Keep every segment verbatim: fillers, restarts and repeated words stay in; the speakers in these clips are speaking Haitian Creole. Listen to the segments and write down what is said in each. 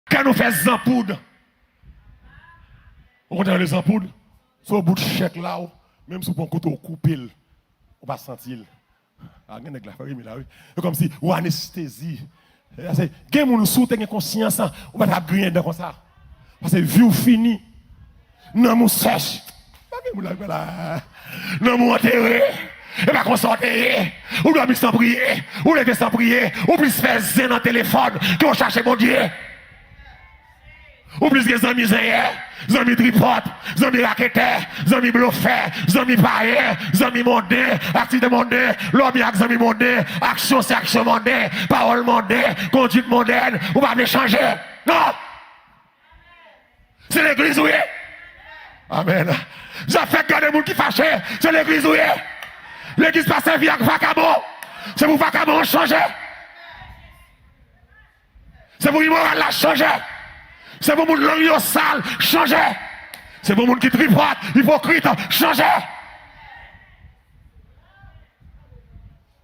Kè nou fè zanpoud. Ou konn tande zanpoud? Se yon bout chèk la, ou, menm si w pran kouto, ou koupe l, ou pa santi l. A, gen nèg la, fè rime la, wi. E kòmsi ou anestezi. E, se, gen moun, si w te gen konsyans, ou pa t ap griyen dan konsa. Paske vi w fini. Nanm ou sèch. Pa gen moun la, la. Nanm ou antere. E pa konsa w te ye. Ou dòmi san priye. Ou leve san priye. Ou plis fè zen nan telefòn ke w chache Bondye. Ou plis gen zanmi zenyè, zanmi tripòt, zanmi raketè, zanmi blofè, zanmi payen, zanmi monnen, aktivite monnen, lòmi ak zanmi monnen, aksyon se aksyon monnen, pawòl monnen, konduit monnèn, ou pa vle chanje. Non! Se legliz ou ye. Amèn. Zafè gade moun ki fache, se legliz ou ye. Legliz pa sèvi ak vakabon. Se pou vakabon an chanje. Se pou imoral la chanje. Se pou moun lang yo sal chanje. Se pou moun ki tripòt, ipokrit chanje.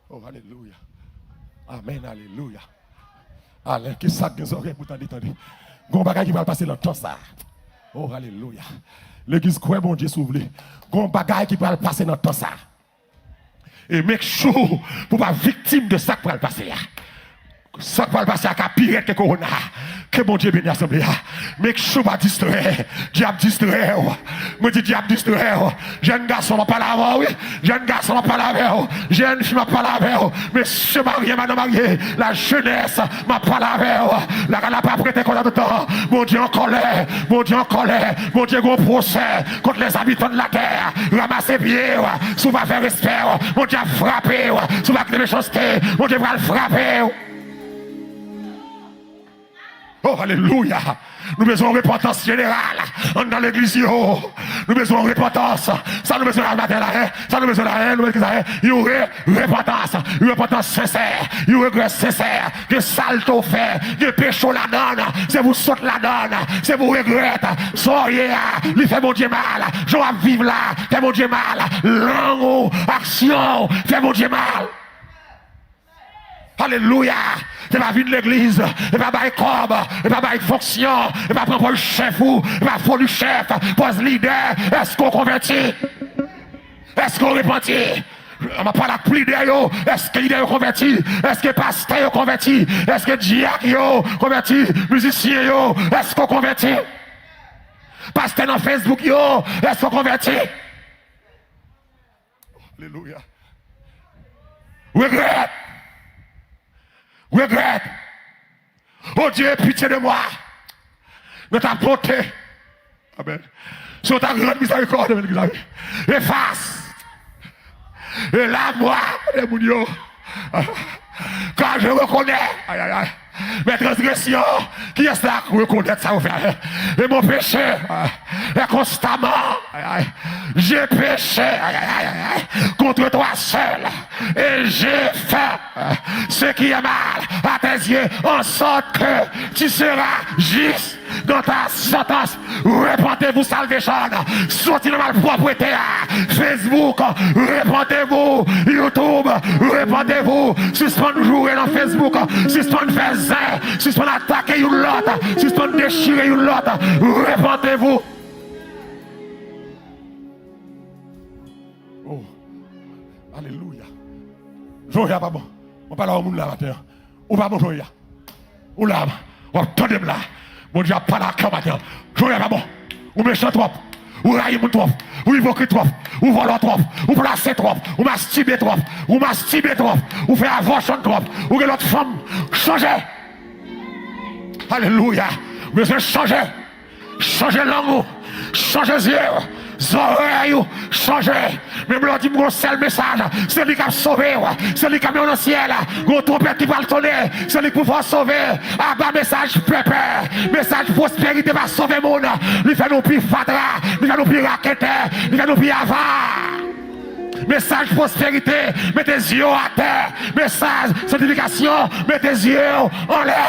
Oh, alelouya. Amèn, alelouya. Alen, ki sa k gen zòrèy pou tande, tande. Gon bagay ki pral pase nan tan sa. Oh, alelouya. Legliz, kwè Bondye si w vle. Gon bagay ki pral pase nan tan sa. E make sure pou w pa viktim de sa k pral pase a. Sa k pral pase a ka pi rèd ke kowona. Ke Bondye beni asanble a. Make sure w pa distrè. Dyab distrè w. Mwen di dyab distrè w. Jèn gason, m ap pale avè w, wi. Jèn gason, m ap pale avè w. Jèn fi, m ap pale avè w. Mesye marye, madan marye. Lajenès, m ap pale avè w. Lakay la pa prete konsa tout tan. Bondye an kòlè. Bondye an kòlè. Bondye gen yon pwosè kont lèzabitan de latè. Ranmase pye w. Si w pa fè respè w, Bondye ap frape w. Si w pa kite mechanste, Bondye pral frape w. Oh, alelouya! Nou bezwen yon repantans jeneral anndan legliz yo. Nou bezwen yon repantans. Sa nou bezwen la maten la, en? Sa nou bezwen la, en? Nou bezwen ki sa, en? Yon re-, repantans. Yon repantans sensè. Yon regrè sensè. Gen salte w fè. Gen peche w ladann. Se pou w sot ladann. Se pou w regrèt. Sa w ye a, li fè Bondye mal. Jan w ap viv la fè Bondye mal. Lang ou, aksyon w fè Bondye mal. Alelouya! Se pa vin legliz, e pa bay kòb, e pa bay fonksyon, e pa pran pòz chèf ou, e pa foli chèf, pòz lidè. Èske w konvèti? Èske w repanti? M ap pale ak lidè yo. Èske lidè yo konvèti? Èske pastè yo konvèti? Èske dyak yo konvèti? Mizisyen yo, èske w konvèti? Pastè nan Facebook yo, èske w konvèti? Alelouya. Regrèt. Regrèt. Oh Dieu, pitié de moi. Nan ta bonte. Amèn. Si w ta grande miséricorde, amèn, amèn. Efface. Et lave-moi de moun yo. Car je reconnais, ay, ay, ay, mes transgressions. Kiyès la k rekonèt sa yo fè? Et mon péché est constamment, ay, ay, j'ai péché, ay, ay, ay, ay, ay, contre toi seul, et j'ai fait ce qui est mal à tes yeux, en sorte que tu seras juste dans ta sentence. Repentez-vous, Salvation. Soti nan malpwòpte a. Facebook, repentez-vous. YouTube, repentez-vous. Sispann joure nan Facebook. Sispann fè zen. Sispann atake youn lòt. Sispann dechire youn lòt. Repentez-vous. Oh, alelouya. Jan w ye a pa bon. Mwen pale a yon moun la maten an. Ou pa bon jan w ye a. Ou la, w ap tande m la. Bondye ap pale ak kè w maten an. Jan w ye a pa bon. Ou mechan twòp. Ou rayi moun twòp. Ou ipokrit twòp. Ou vòlò twòp. Ou plase twòp. Ou mastibe twòp. Ou mastibe twòp. Ou fè avòsyon twòp. Ou gen lòt fanm. Chanje. Alelouya. Ou bezwen chanje. Chanje lang ou. Chanje zye w. Zòrèy ou. Chanje. Menm lè w di m gon sèl mesaj, se li k ap sove w. Se li k ap mennen w nan syèl. Gon twonpèt ki pral tone. Se li k pou fè w sove. Aba mesaj pèpè. Mesaj pwosperite pa sove moun. Li fè nou pi fatra. Li fè nou pi raketè. Li fè nou pi ava. Mesaj pwosperite, mete zye w atè. Mesaj sanktifikasyon, mete zye w anlè.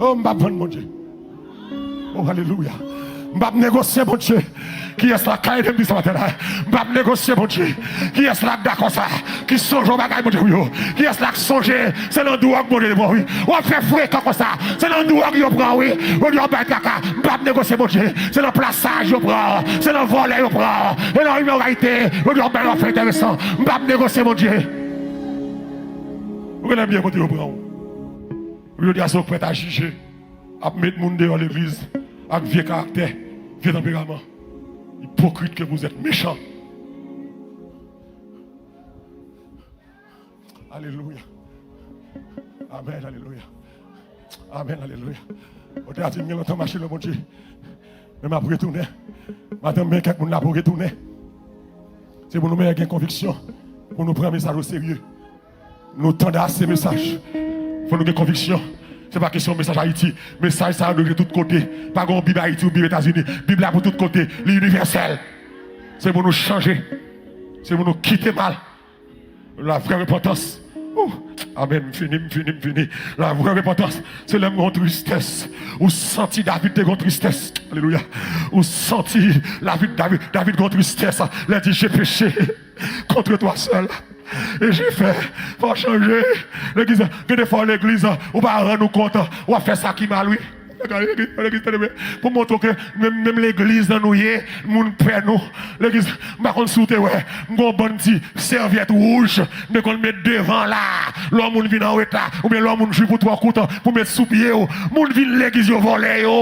Oh, m p ap vann Bondye. Oh, alelouya. M p ap negosye Bondye. Kiyès la k ka ede m di sa maten la? M p ap negosye Bondye. Kiyès la k dakò sa? Ki sonje yon bagay Bondye pou yo? Kiyès la k sonje se nan dwòg Bondye te pran wi? W ap fè frekan konsa. Se nan dwòg yo pran wi. Yo di w ap bay kaka. M p ap negosye Bondye. Se nan plasaj yo pran. Se nan vòlè yo pran. Se nan imoralite. Yo di w ap bay w ap fè enteresan. M p ap negosye Bondye. Ou genlè byen kote yo pran w. Jodi a se ou k prèt a jije, ap met moun deyò legliz ak vye karaktè, vye tanperaman. Hypocrite que vous êtes, méchant. Alelouya. Amèn, alelouya. Amèn, alelouya. Ou te a di m gen lontan mache lè Bondye. Men m ap retounen. Madanm, men kèk moun la pou retounen. Se pou nou mèt gen konviksyon, pou nou pran mesaj o serye. Nou tande ase mesaj. Fò nou gen konviksyon. Se pa kesyon mesaj Ayiti. Mesaj sa yo dwe rive tout kote. Pa gen yon Bib Ayiti ou Bib Etazini. Bib la pou tout kote. Li inivèsèl. Se pou nou chanje. Se pou nou kite mal. La vraie repentance. Ou, amèn, m fini, m fini, m fini. La vraie repentance, se lè m gen yon tristès. Ou santi David te gen yon tristès. Alelouya. Ou santi David, David, David gen yon tristès. Lè di, j'ai péché contre toi seul. E Jifè, fò w chanje. Legliz, gen de fwa legliz, ou pa rann ou kont, w ap fè sa ki mal, wi. Legliz, tande byen. Pou montre w ke menm, menm legliz nan nou ye, moun pè nou. Legliz, m pa konn si w te wè, m gon bann ti sèvyèt wouj, m te konn met devan la. Lè yon moun vin an reta, oubyen lè yon moun jip ou twò kout, pou met sou pye w. Moun vin legliz, yo vòlè yo.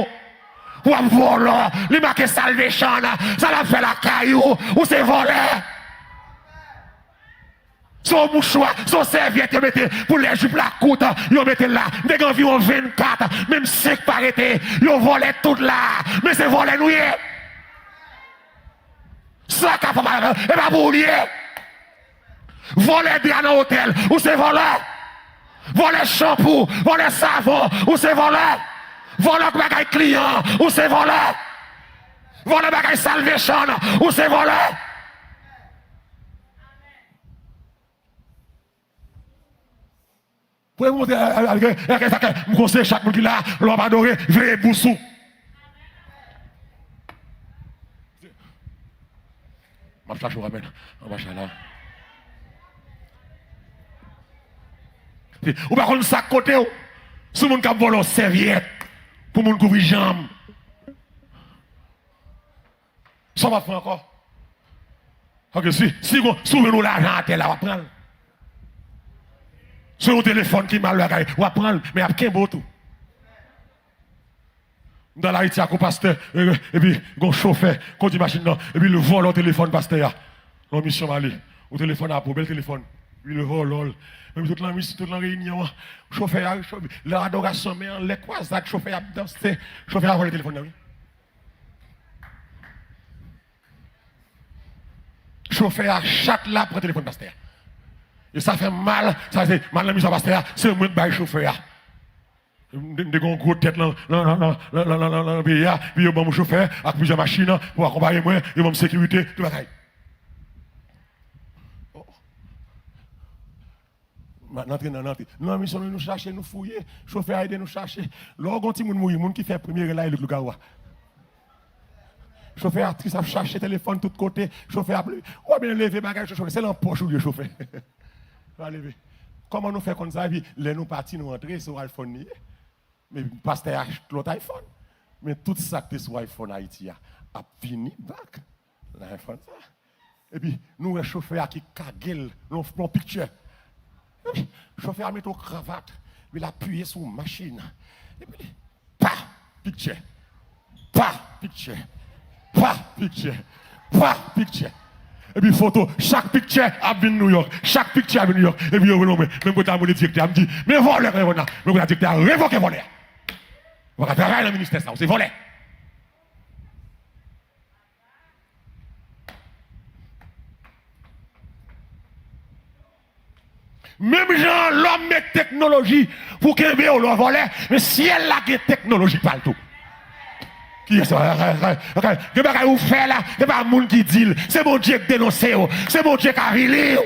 W ap vòlò, li make salvation, sa l ap fè lakay ou, ou se vòlè. Se yon mouchwa, se yon sèvyèt yo mete pou lè jip la kout, yo mete l la. M te gen anviwon vennkat, menm senk pa rete, yo vòlè tout la. Men se vòlè nou ye. Sa ka fè mal, e pa pou ou li ye. Vòlè dra nan otèl, ou se vòlè. Vòlè chanpou, vòlè savon, ou se vòlè. Vòlè bagay kliyan, ou se vòlè. Vòlè bagay salvation, ou se vòlè. Pou mwen montre, m konseye chak moun ki la, lè w ap adore, veye bous ou. M ap chache w, amèn. Anba chay la. Ou pa konn sa k kote w. Sou moun k ap vòlè w sèvyèt pou moun kouvri janm. Sa w ap fè ankò? Ok, si, si, gon, si w jwenn yon lajan atè la, w ap pran l. Si yon telefòn ki mal bagay, w ap pran l, men y ap kenbe w tou. M t al Ayiti ak yon pastè, e, epi gon chofè kondi machin nan, epi l vòlè yon telefòn pastè a. Nan misyon m ale, yon telefòn Apple, bèl telefòn. Epi l vòlè l. Epi tout lan misyon, tout lan reyinyon an, chofè a, cho-, lè adorasyon, men anlè kwazad, chofè a ap danse, chofè a vòlè telefòn nan, wi. Chofè a chat la pran telefòn pastè a. E sa fè m mal, sa se mal nan mizwa pastè a, se mwen k bay chofè a. M te, m te gen yon gwo tèt nan, nan, nan peyi a, epi yo ban m yon chofè ak plizyè machin pou akonpaye mwen, yo ban m sekirite, tout bagay. Oh. N antre nan, n antre. Nan misyon nou, nou chache, nou fouye. Chofè a ede nou chache. Lè w gon timoun mouri, moun ki fè premye rèl la, e Lik Lougawou a. Chofè a tris ap chache telefòn tout kote. Chofè ap, w ap byen leve bagay, chofè, se nan pòch ou ye, chofè. Pa leve. Kòman nou fè konn sa? Epi lè nou pati, nou antre, se yon iPhone li ye. Men pastè a lòt iPhone. Men tout sa k te sou iPhone Ayiti a ap vini back nan iPhone sa. Epi nou wè chofè a ki kage l nan yon pikchè. Epi chofè a mete yon kravat, epi l apiye sou machin nan. Epi li, pa, pikchè, pa, pikchè, pa, pikchè, pa, pikchè. Epi foto, chak pikchè ap vin Nouyòk, chak pikchè ap vin Nouyòk. Epi yo rele mwen, menm kote a mwen direktè a, m di, men vòlè k nan iPhone nan. Menm kote a direktè a revoke vòlè a. Ou pa ka travay nan ministè sa, ou se vòlè. Menm jan lòm met teknoloji pou kenbe w lè w vòlè, men syèl la gen teknoloji pa l tou. Kiyès, gen bagay ou fè la, se pa moun ki di l, se Bondye k denonse w, se Bondye k avili w.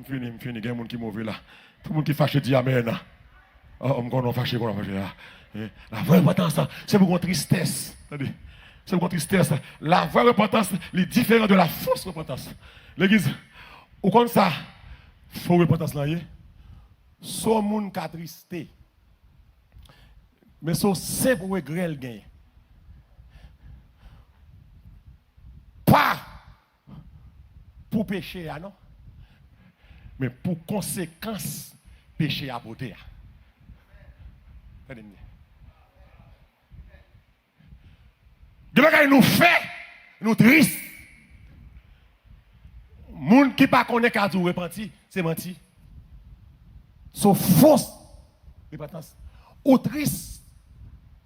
M fini, m fini, gen moun ki move la. Tout moun ki fache di amèn. Oh, m konnen w fache, konnen w fache a. Eh, la vrè repantans, se pou gon tristès. Tande. Se yon tristès. La vrè repantans, li diferan de la fausse repentance. Legliz, ou konn sa fo repantans lan ye? Se yon moun k atriste. Men se yon senp regrè l genyen. Pa pou peche a, non. Men pou konsekans peche a pote a. Tande m byen. Gen bagay nou fè, nou tris. Moun ki pa konnen ka di w repanti, se manti. Se yon fo repantans. Ou tris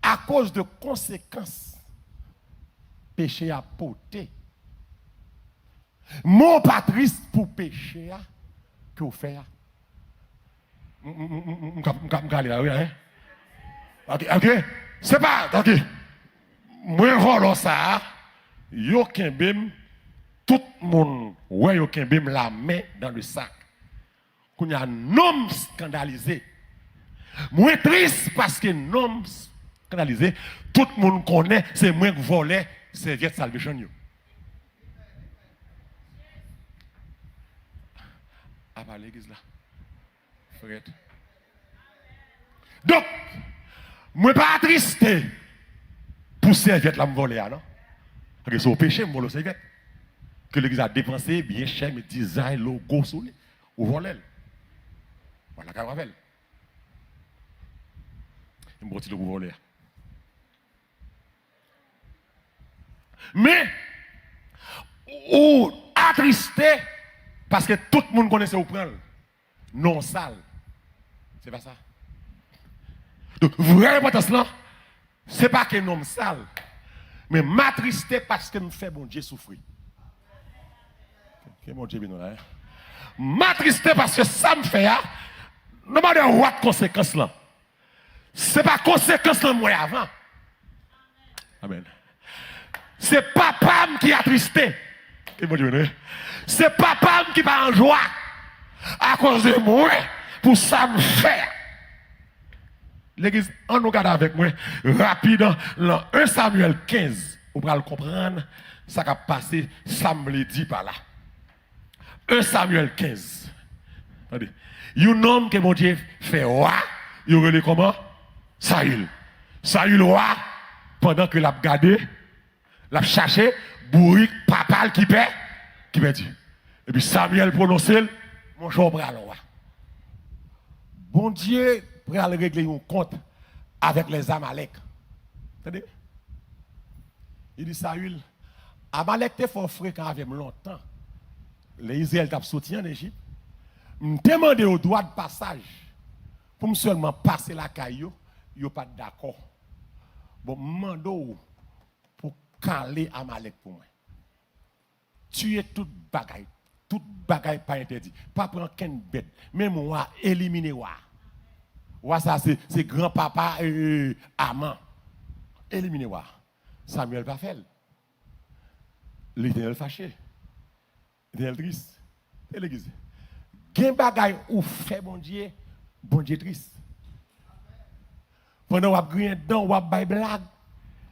akoz de konsekans peche a pote. Men w pa tris pou peche a ke w fè a. M, m, m, m, m, m ka, m ka, m ka ale la, wi, hein? Ok, ok. Se pa, ok. Mwen vòlò sa a, yo kenbe m, tout moun wè yo kenbe m la men dan le sak. Kounye a, non m eskandalize. Mwen tris paske non m eskandalize. Tout moun konnen se mwen k vòlè sèvyèt Salvation yo. Apa legliz la. Frèt. Donk, mwen pa atriste pou sèvyèt la m vòlè a, non. Paske se yon peche m vòlè yon sèvyèt. Ke legliz la depanse, byen chè, met dizay, logo sou li. Ou vòlè l. Ou al lakay ou avè l. M ba w ti logo vòlè a. Men, ou atriste paske tout moun konnen se ou pran l. Non w sal. Se pa sa. Donk, vrè repantans lan, se pa ke non m sal, men m atriste paske m fè Bondye soufri. Ke Bondye beni w la, hein? M atriste paske sa m fè a, no matter what konsekans lan, se pa konsekans lan m wè avan. Amèn. Se papa m ki atriste. Ke Bondye beni w. Se papa m ki pa an jwa akoz de mwen pou sa m fè a. Legliz, ann nou gade avèk mwen rapid lan en Samyèl kenz. Ou pral konprann sa k ap pase, sa m vle di pa la. En Samyèl kenz. Tande. Yon nonm ke Bondye fè wa, yo rele kòman? Sayil. Sayil wa, pandan ke l ap gade, l ap chache bourik papa l ki pè, ki pèdi. Epi Samyèl pwononse l, monchè, w pral wa. Bondye pral regle yon kont avèk lèzamalèk. Tande? Li di Sayil, Amalèk te fò frekan avè m lontan. Lè Izrayèl t ap soti ann Ejip, m te mande yo dwa de pasaj pou m sèlman pase lakay yo, yo pa t dakò. Bon, m mande w pou kale Amalèk pou mwen. Tiye tout bagay, tout bagay pa entèdi. Pa pran kenn bèt. Menm wa, elimine wa. Wa sa se, se granpapa, e, e, Aman. Elimine wa. Samyèl pa fè l. Letènèl fache. Letènèl tris. E legliz. Gen bagay ou fè Bondye, Bondye tris. Pandan w ap griyen dan, w ap bay blag,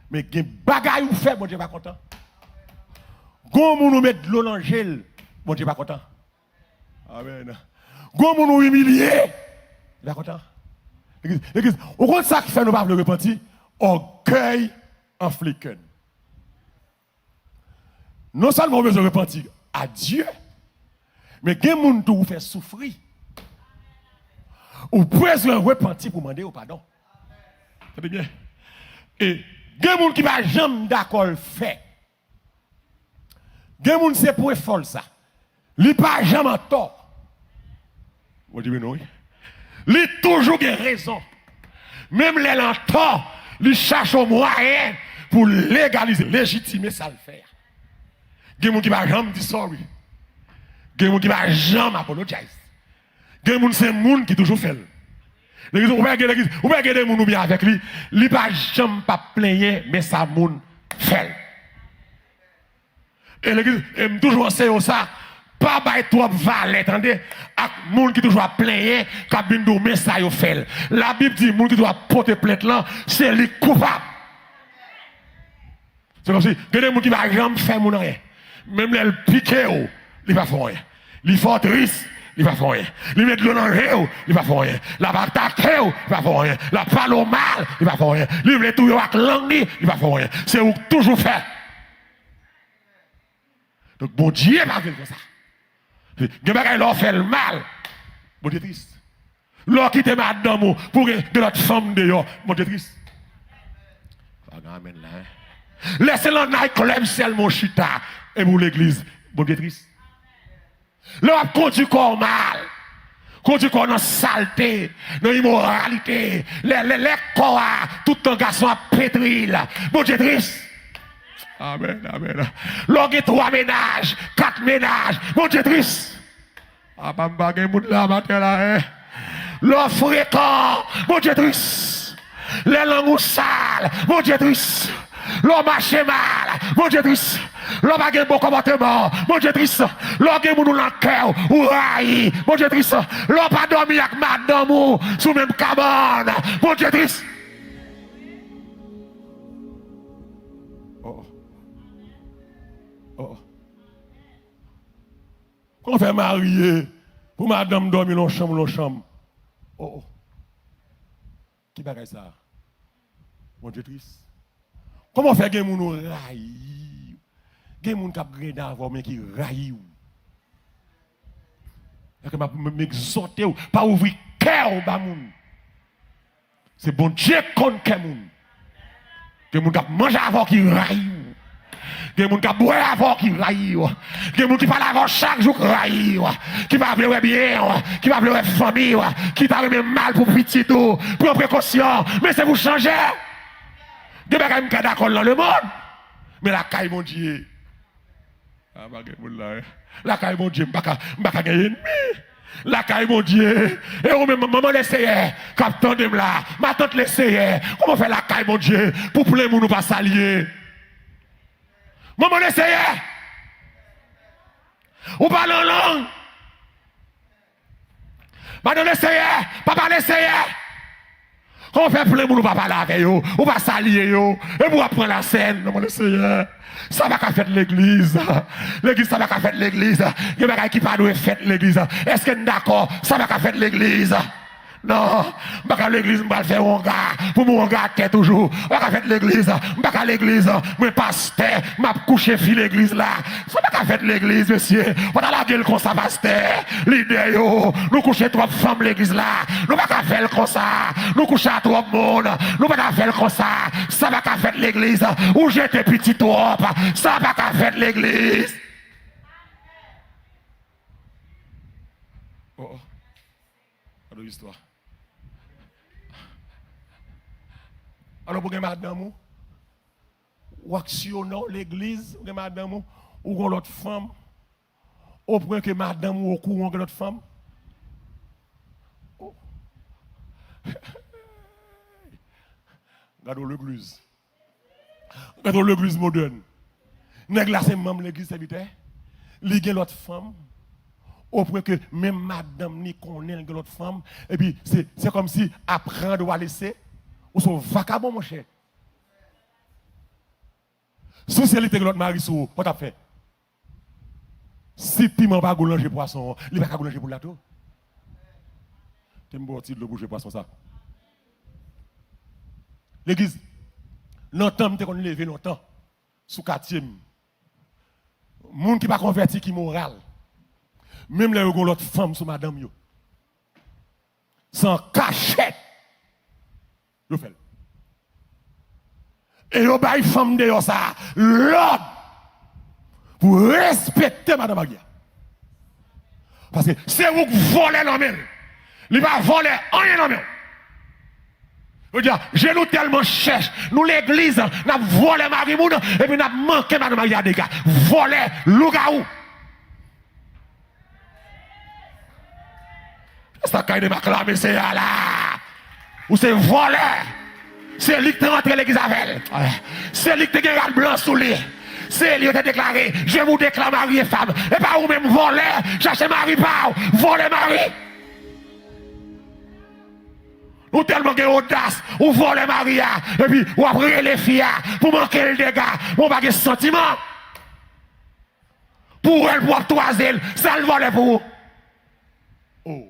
men gen bagay ou fè, Bondye pa kontan. Gon moun ou met dlo nan je l, Bondye pa kontan. Amèn. Gon moun ou imilye, li pa kontan. Legliz, legliz, ou konn sa k fè nou pa vle repanti? Ògèy anfle kè n. Non sèlman ou bezwen repanti a Dye, men gen moun tou ou fè soufri. Ou bezwen repanti pou mande yo padon. Tande byen. E gen moun ki pa janm dakò l fè. Gen moun se pwen fò l sa. Li pa janm antò. Bondye beni w, wi. Li toujou gen rezon. Menm lè l antò, li chache yon mwayen pou legalize, lejitime sa l fè a. Gen moun ki pa janm di sorry. Gen moun ki pa janm apologize. Gen moun se moun ki toujou fè l. Legliz, ou pa gen legliz, ou pa gen de moun ou byen avèk li, li pa janm p ap plenyen, men sa moun fè l. E legliz, e m toujou anseye w sa, pa bay twòp valè, tande, ak moun ki toujou ap plenyen, k ap vin di w men sa yo fè l. Labib di moun ki toujou ap pote plent lan, se li k koupab. Se kòmsi gen de moun ki pa janm fè moun anyen. Menm lè l pike w, li pa fè w anyen. Li fè w tris, li pa fè w anyen. Li met dlo nan je w, li pa fè w anyen. L ap atake w, li pa fè w anyen. L ap pale w mal, li pa fè w anyen. Li vle touye w ak lang li, li pa fè w anyen. Se ou k toujou fè. Donk, Bondye pa vle l konsa. Gen bagay lè w fè l mal, Bondye tris. Lè w kite madanm ou pou gen, gen lòt fanm deyò, Bondye tris. Pa gen amèn la, en. Lè se nan night club sèlman w chita, epi w legliz, Bondye tris. Lè w ap kondui kò w mal, kondui kò w nan salte, nan imoralite, lè, lè, lè kò a, tout tan gason ap petri l, Bondye tris. Amèn, amèn. Lè w gen twa mennaj, kat mennaj, Bondye tris. Apa m pa gen moun la maten la, en? Lè w frekan, Bondye tris. Lè lang ou sal, Bondye tris. Lè w mache mal, Bondye tris. Lè w pa gen bon konpòteman, Bondye tris. Lè w gen moun ou nan kè w, ou rayi, Bondye tris. Lè w pa dòmi ak madanm ou sou menm kabann, Bondye tris. Oh. Oh. Kòman w fè marye pou madanm dòmi nan yon chanm, nan yon chanm? Oh, oh. Ki bagay sa a? Bondye tris. Kòman w fè gen moun ou rayi? Gen moun k ap griyen dan avè w, men ki rayi w. Èske m ap m, m egzòte w, pa ouvri kè w ba moun. Se Bondye k konn kè moun. Gen moun k ap manje avè w ki rayi w. Gen moun k ap bwè avè w ki rayi w. Gen moun ki pale avè w chak jou k rayi w. Ki pa vle wè byen w. Ki pa vle wè fanmi w. Ki ta renmen mal pou pitit ou. Pran prekosyon. Men se pou chanje. Gen bagay m ka dakò l nan lemonn. Men lakay Bondye. A, pa gen moun la, en. Lakay Bondye, m pa ka, m pa ka gen ènmi. Lakay Bondye. E ou menm, manman Leseyè, k ap tande m la, matant Leseyè, kòman w fè lakay Bondye pou plen moun ou pa salye? Manman Leseyè, ou pale an lang. Madanm Leseyè, papa Leseyè. Kòman w fè plen moun ou pa pale avè yo, ou pa salye yo, epi w ap pran lasèn, non, Leseyè. Sa pa ka fèt legliz. Legliz, sa pa ka fèt legliz. Gen bagay ki pa dwe fèt legliz. Èske n dakò? Sa pa ka fèt legliz. Non, m pa ka legliz, m pral fè wonga. Pou m wonga atè toujou. Sa pa ka fèt legliz. M pa ka legliz. Mwen pastè, m ap kouche fi legliz la. Sa pa ka fèt legliz, mesye. Pa ta lage l konsa, pastè. Lidè yo, nou kouche twòp fanm legliz la. Nou pa ka fè l konsa. Nou kouche a twòp moun. Nou pa ka fè l konsa. Sa pa ka fèt legliz. Ou jete pitit twòp. Sa pa ka fèt legliz. Oh, oh. Gade yon istwa. Alò, pou gen madanm ou, w aksyonè w legliz, ou gen madanm ou, ou gon lòt fanm, o pwen ke madanm ou okouran gen lòt fanm. Oh. Gade yon legliz. Gade yon legliz modèn. Nèg la se manm legliz, sèvitè. Li gen lòt fanm. O pwen ke menm madanm li konnen l gen lòt fanm. Epi se, se kòmsi aprann ou a lese. Ou se yon vakabon, monchè. Si w se li te gen lòt mari sou ou, kòman w t ap fè? Si piman pa gou nan je pwason an, li pa ka gou nan je poul la tou. Te m ba w ti dlo pou je pwason sa. Legliz, nan tan m te konn leve lontan, sou katye m, moun ki pa konvèti ki moral, menm lè yo gon lòt fanm sou madanm yo, se an kachèt yo fè l. E yo bay fanm deyò sa a lòd pou respekte madan marye a. Paske se ou k vòlè nan men l. Li pa vòlè anyen nan men w. Yo di a, je nou tèlman chèch, nou legliz, n ap vòlè mari moun, epi n ap manke madan marye a dega. Vòlè, lougawou. Sa k ede m aklame Seyè a la. Ou se vòlè. Se li ki te rantre legliz avè l. Se li ki te gen rad blan sou li. Se li yo te deklare, je vous déclare mari et femme. E pa ou menm vòlè, chache mari pa w, vòlè mari. Ou tèlman gen odas, ou vòlè mari a, epi w ap rele fi a pou manke l dega, men w pa gen santiman. Pou w wè l, pou w ap twaze l, sa l vòlè pou ou. Oh.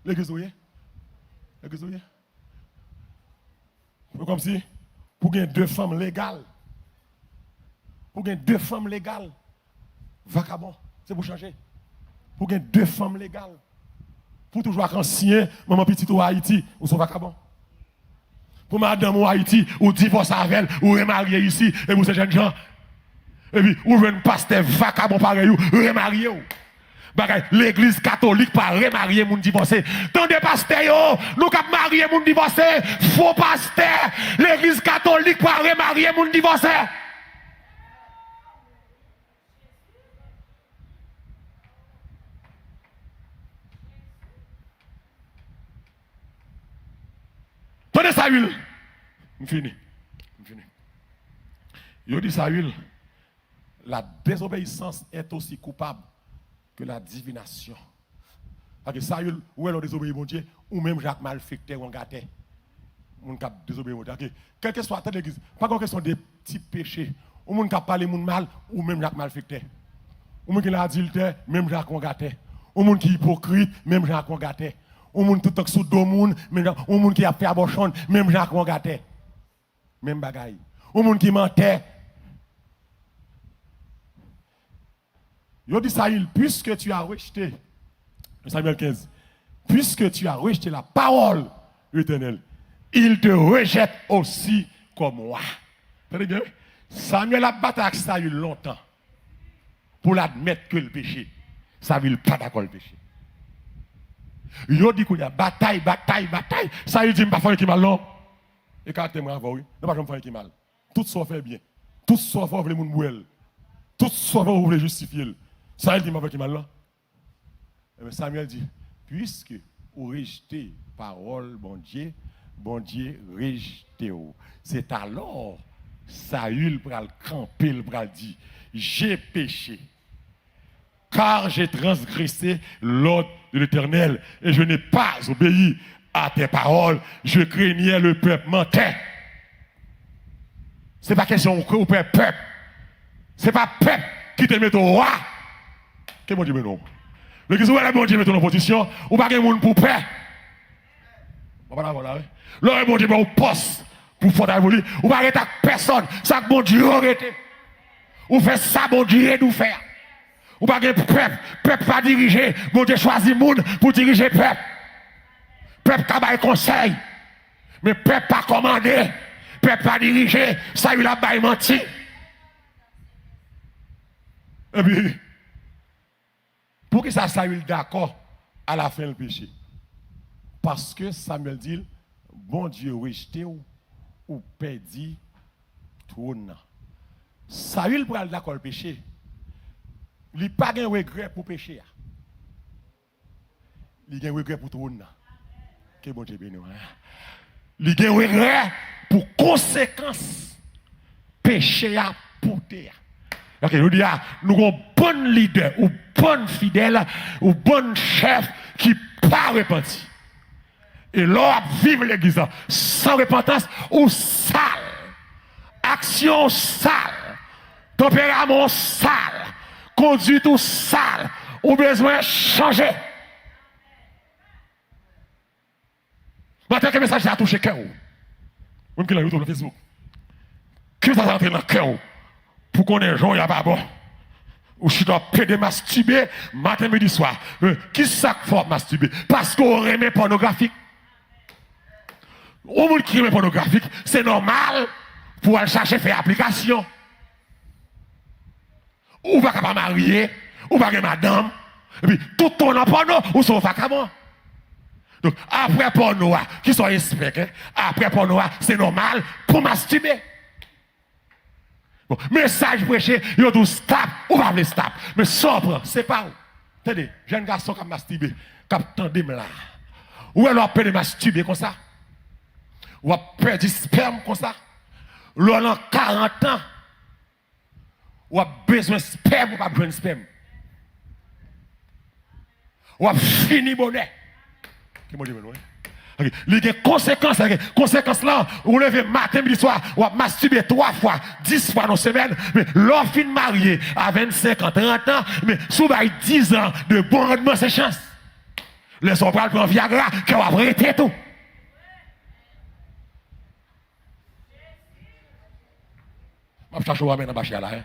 Legliz ou ye? Legliz ou ye? Se kòmsi pou gen de fanm legal. Pou gen de fanm legal. Vakabon, se pou chanje. Pou gen de fanm legal. Pou toujou ak ansyen manman pitit ou Ayiti, ou se yon vakabon. Pou madanm ou Ayiti, ou divòse avè l, ou remarye isi, epi ou se jènjan. Epi ou jwenn pastè vakabon parèy ou, remarye w. Bagay, legliz katolik pa remarye moun divòse. Tande pastè yo, nou k ap marye moun divòse, fo pastè, legliz katolik pa remarye moun divòse. Tande Sayil. M fini. M fini. Yo di Sayil, la désobéissance est aussi coupable que la divination. Paske Sayil, ou wè lè w dezobeyi Bondye, ou menm jan ak malfektè, wangatè. Moun k ap dezobeyi Bondye. Paske, kèlkeswa, tande legliz, pa gen kesyon de ti peche. Yon moun k ap pale moun mal, ou menm jan ak malfektè. Yon moun ki nan adiltè, menm jan ak wangatè. Yon moun ki ipokrit, menm jan ak wangatè. Yon moun tout tan k sou do moun, menm jan, yon moun ki ap fè abòchonn, menm jan ak wangatè. Menm bagay. Yon moun ki mantè. Yo di Sayil, puisque tu as rejeté, Samuel quinze, puisque tu as rejeté la parole de l'Éternel, il te rejette aussi comme roi. Tande byen, wi. Samuel ap batay ak Sayil lontan pou l admèt ke l peche. Sayil pa dakò l peche. Yo di kounye a, batay, batay, batay. Sayil di, m pa fè anyen ki mal, non. E karaktè mwen avè w, wi. Nou pa janm fè anyen ki mal. Tout sa w fè byen. Tout sa w fè, w vle moun bwè l. Tout sa w fè, w vle jistifye l. Sayil di, m pa fè ki mal, non. Ebyen, Samuel di, puiske ou rejte pawòl Bondye, Bondye rejte w. Se alò Sayil pral kanpe, l pral di, j'ai péché, car j'ai transgressé l'ordre de l'Éternel, et je n'ai pas obéi à tes paroles, je craignais le peuple menteur. Se pa kesyon ou, ou pè pèp. Se pa pèp ki te mete w wa. Ke Bondye beni w. Legliz, ou wè lè Bondye mete w nan pozisyon, ou pa gen moun pou pè. Mwen pa dakò la, wi. Lè w wè Bondye ba w pòs pou fò travay pou li, ou pa rete ak pèsòn. Se ak Bondye w rete. Ou fè sa Bondye di w fè a. Ou pa gen pèp, pèp pa dirije. Bondye chwazi moun pou dirije pèp. Pèp ka bay konsèy, men pèp pa kòmande. Pèp pa dirije. Sayil ap bay manti. Epi, poukisa Sayil dakò alafen l peche? Paske Samuel di l, Bondye rejte w, ou pèdi twòn nan. Sayil pral dakò l peche. Li pa gen regrè pou peche a. Li gen regrè pou twòn nan. Ke Bondye beni w, hein. Li gen regrè pou konsekans peche a pote a. Paske jodi a, nou gon bann lidè, ou bann fidèl, ou bann chèf ki pa repanti. E lè w ap viv legliz la san repantans, ou sal. Aksyon w sal. Tanperaman w sal. Konduit ou sal. Ou bezwen chanje. Maten ke mesaj sa a touche kè w, moun ki nan YouTube, nan Facebook, ke mesaj sa a antre nan kè w pou konnen jan w ye a pa bon. Ou chita w ap pede mastibe maten, midi, swa. Men, kisa k fè w ap mastibe? Paske w renmen pònografik. Yon moun ki renmen pònografik, se nòmal pou w al chache fè aplikasyon. Ou pa ka pa marye, ou pa gen madanm, epi tout tan w nan pòno, ou se yon vakabon. Donk, apre pòno a, ki sa w espere? Apre pòno a, se nòmal pou mastibe. Bon, mesaj preche, yo di w stop, ou pa vle stop. Men sa w pran, se pa w. Tande, jèn gason k ap mastibe, k ap tande m la. Ou wè lè w ap pede mastibe konsa? W ap pèdi spèm konsa? Lè w nan karant an, w ap bezwen spèm, ou p ap jwenn spèm. W ap fini bonè. Ke Bondye beni w. Ok. Li gen konsekans, ok. Konsekans lan, ou leve maten, midi, swa, w ap mastibe twa fwa, dis fwa nan semèn, men lè w fin marye a vennsenk an, trant an, men si w bay diz an de bon randman, se chans. Lè sa w pral pran Viagra, kè w ap rete tou. M ap chache w amèn anba chè a la, hein.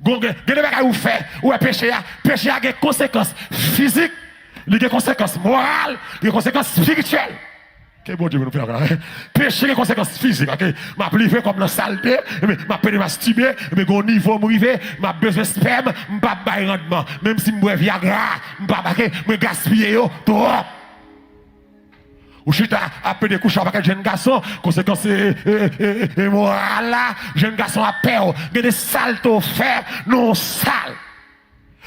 Gon gen, gen de bagay ou fè, ou wè peche a, peche a gen konsekans fizik, li gen konsekans moral, li gen konsekans espirityèl. Ke Bondye beni nou fè la, hein. Peche gen konsekans fizik, ok? M ap leve kò m nan salte, epi m ap pede mastibe, epi gon nivo m rive, m ap bezwen spèm, m p ap bay randman. Menm si m bwè Viagra, m p ap, ok? Mwen gaspiye yo twòp. Ou chita ap pede kouche ak pakèt jèn gason, konsekans e, e, e, e, e moral la, jèn gason ap pè w. Gen de salte w fè, non sal.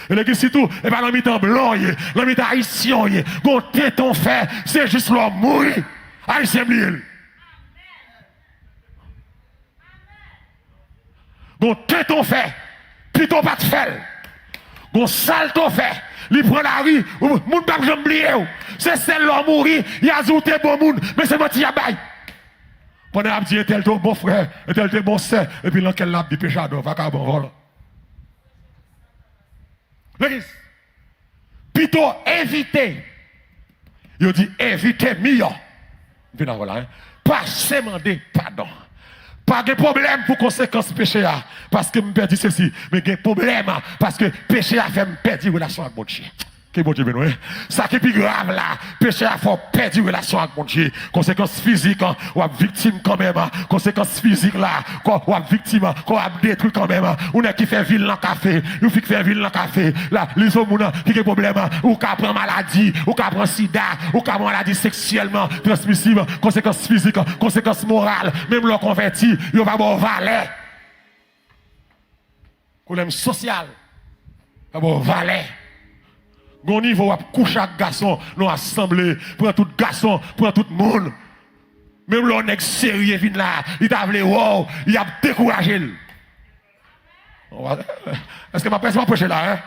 E legliz sitou, e pa nan mitan blan w ye, nan mitan ayisyen w ye. Gon tenten w fè, se jis lè w mouri. Ayisyen bliye l. Gon tenten w fè, pito w pa t fè l. Gon salte w fè, li pran lari, ou, moun p ap janm bliye w. Se sèl lè w mouri, y a di w te bon moun, men se manti y ap bay. Pandan y ap di entèl te bon frè, entèl te bon sè, epi nan kè l ap di pechadò, vakabon, vòlò. Legliz, pito evite. Yo di evite miyò. M vin avè w la, hein. Pase mande padon. Pa gen pwoblèm pou konsekans peche a, paske m pèdi sesi, men gen pwoblèm paske peche a fè m pèdi relasyon ak Bondye. Ke Bondye beni w, hein. Sa ki pi grav la, peche a fè w pèdi relasyon ak Bondye. Konsekans fizik, w ap viktim kanmenm. Konsekans fizik la, kò w ap viktim, kò w ap detwi kanmenm. Ou nèg ki fè vil nan kafe, yon fi k fè vil nan kafe, la, li se yon moun ki gen pwoblèm, ou ka pran maladi, ou ka pran sida, ou ka pran maladi seksyèlman transmisib, konsekans fizik, konsekans moral, menm lè w konvèti, yo pa ba w valè. Pwoblèm sosyal. Pa ba w valè. Gon nivo w ap kouche ak gason nan asanble, pran tout gason, pran tout moun. Menm lè yon nèg serye vin la, li ta vle wè w, y ap dekouraje l. Èske m ap, èske m ap preche la, hein?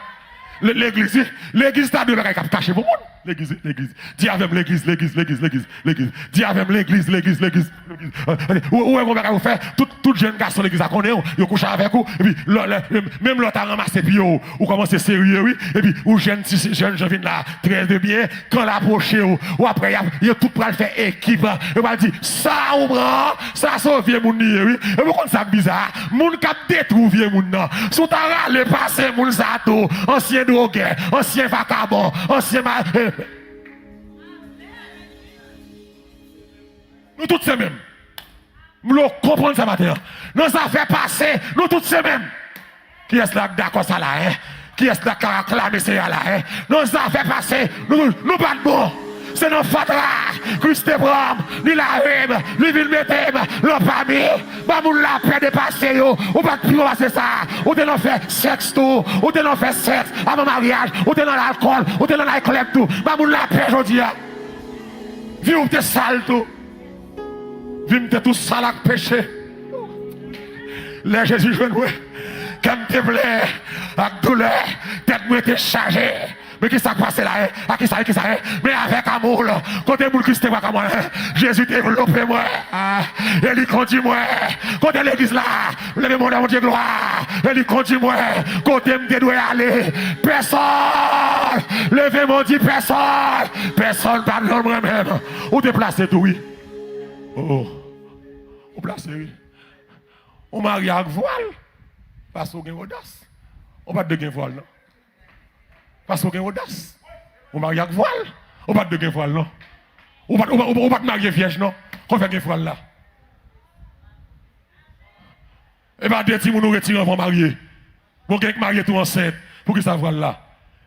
Le-, legliz, wi. Legliz ta dwe bagay k ap kache pou moun. Legliz, wi, legliz. Di avè m, legliz, legliz, legliz, legliz, legliz. Di avè m, legliz, legliz, legliz, legliz. Ou, ou wè gon bagay ou fè, tout, tout jèn gason legliz la konnen w, yo kouche avèk ou, epi lè, lè, menm lè w ta ranmase pye w, ou kòmanse serye, wi, epi ou jèn ti, jèn jan vin la, trè de byen, kan l apwoche w, ou ap wè y ap, yo tout pral fè ekip, yo pral di, sa ou pran, sa se yon vye moun li ye, wi. Epi ou konn sa k biza, moun k ap detwi vye moun nan, si w ta rale pase moun sa tou, ansyen dwogè, ansyen vakabon, ansyen ma-, eh, Nou tout se menm. M vle w konprann sa maten an. Nan zafè pase, nou tout se menm. Kiyès la k dakò sa la, hein? Kiyès la k ka aklame Seyè a la, hein? Nan zafè pase, nou, nou pa t bon. Se nan fatra Kris te pran m, li lave m, li vin mete m lan pami. Ba moun lapè de pase yo. Ou pa t pi bon pase sa. Ou te nan fè sèks tou. Ou te nan fè sèks avan maryaj. Ou te nan lalkòl. Ou te nan nayklèb tou. Ba moun lapè jodi a. Vi w te sal tou. Vi m te tou sal ak peche. Lè Jezi jwenn mwen, kè m te plen ak doulè, tèt mwen te chaje. Men ki sa k pase la, hein? A ki sa, ki sa, hein? Men avèk amou l, kote moun Kris te pran kòman, hein? Jezi te vlope mwen, ah, e li kondi mwen. Kote legliz la? Leve men w, Bondye glwa. E li kondi mwen kote m te dwe ale. Pèsonn! Leve men w, di pèsonn! Pèsonn pa t jwenn mwen menm. Ou te plase tou, wi. Oh. Ou plase, wi. Ou marye ak vwal. Paske w gen odas. Ou pa t dwe gen vwal, non. Paske w gen odas. Ou marye ak vwal. Ou pa t dwe gen vwal, non. Ou pa t, ou pa, ou pa, ou pa t marye vyèj, non. Kòman w fè gen vwal la? E pa de timoun ou retire anvan w marye. Bon, gen k marye tou ansent. Poukisa vwal la?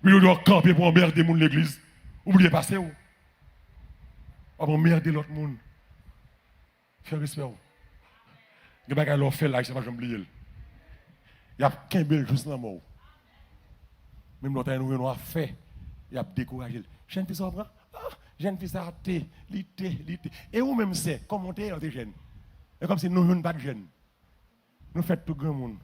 Wi, ou dwe kanpe pou anmède moun legliz. Ou bliye pase w. W ap anmède lòt moun. Fè respè w. Gen bagay lè w fè l, Ayisyen pa janm bliye l. Y ap kenbe l jous lanmò w. Menm lè w ta jwenn yon afè, y ap dekouraje l. Jèn fi sa w pran? Ah, jèn fi sa a te, li te, li te. E ou menm sè, kòman w te ye lè w te jèn? E kòmsi nou youn pa t jèn. Nou fèt tou granmoun.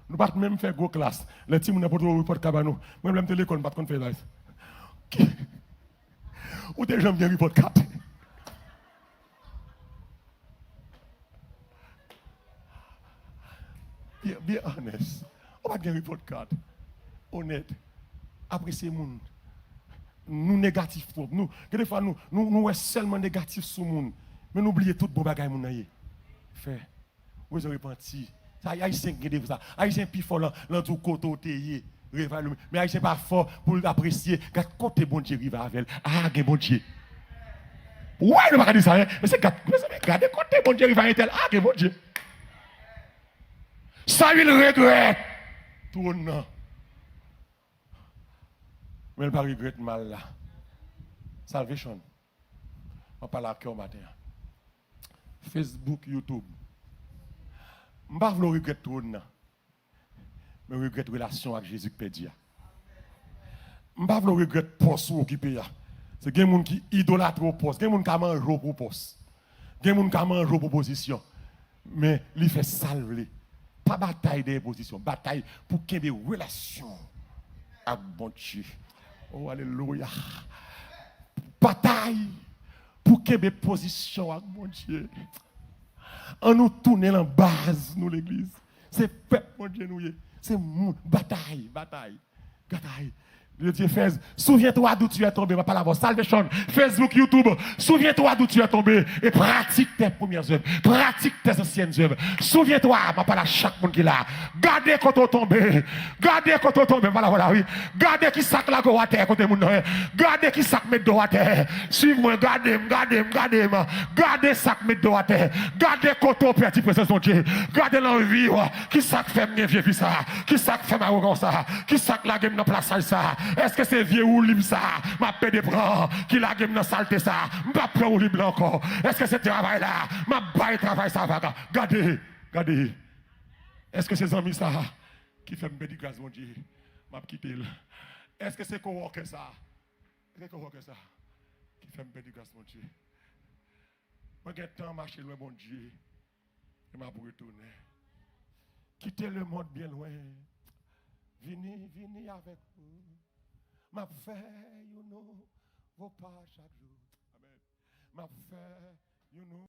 Nou pa t menm fè gwo klas. Lè timoun nan pote report card ba nou. Mwen, lè m te lekòl, m pa t konn fè sa. Ou te janm gen report card? Be, be honest. Ou pa t gen report card. Onèt. Apresye moun. Nou negatif twòp. Nou, gen defwa nou, nou, nou wè sèlman negatif sou moun. Men nou bliye tout bon bagay moun nan ye. Fè. Ou bezwen repanti. Sa, Ayisyen ki gen defo sa. Ayisyen pi fò lan, lan di w kote w te ye. Revalou. Men Ayisyen pa fò pou l apresye. Gad kote Bondye rive avè l. A, gen Bondye. Wè, nou pa ka di sa, en. Men se gad, men se gade kote Bondye rive a entèl. A, gen Bondye. Sa, il regrèt. Twòn nan. Men l pa regrèt mal la. Salvation. Mwen pale ak kè w maten an. Facebook, YouTube. M pa vle w regrèt twòn nan. Men regrèt relasyon ak Jezi k pèdi a. M pa vle w regrèt pòs ou okipe a. Se gen moun ki idolatre w pòs. Gen moun ka manje w pou pòs. Gen moun ka manje w pou pozisyon. Men li fè sa l vle. Pa batay dèyè pozisyon. Batay pou kenbe relasyon ak Bondye. Oh, alelouya. Batay pou kenbe pozisyon ak Bondye. An nou tounen lan baz nou, legliz. Se pèp Bondye nou ye. Se moun. Batay, batay, batay. Bondye fè. Souviens-toi d'où tu es tombé. M ap pale avè w. Salvation, Facebook, YouTube. Souviens-toi d'où tu es tombé et pratique tes premières œuvres. Pratique tes anciennes œuvres. Souviens-toi, m ap pale a chak moun ki la. Gade kote w tonbe. Gade kote w tonbe. M pale avè w la, wi. Gade ki sa k lage w atè kote moun nan ye. Gade ki sa k met do w atè. Swiv mwen, gade m, gade m, gade m. Gade sa k met do w atè. Gade kote w pèdi prezans Bondye. Gade lan vi w. Ki sa k fè m gen vye vi sa? Ki sa k fè m awogan sa? Ki sa k lage m nan plasaj sa? Èske se vye woulib sa m ap pede pran ki lage m nan salte sa? M p ap pran woulib la ankò. Èske se travay la? M ap bay travay sa vag. Gade, gade. Èske se zanmi sa ki fè m pèdi gras Bondye? M ap kite l. Èske se kowòkè sa? Èske kowòkè sa ki fè m pèdi gras Bondye? Mwen gen tan mache lwen Bondye. E m ap retounen. Kite lemonn byen lwen. Vini, vini avèk mwen. M ap fè yon nouvo pa chak jou. Amèn. M ap fè yon nou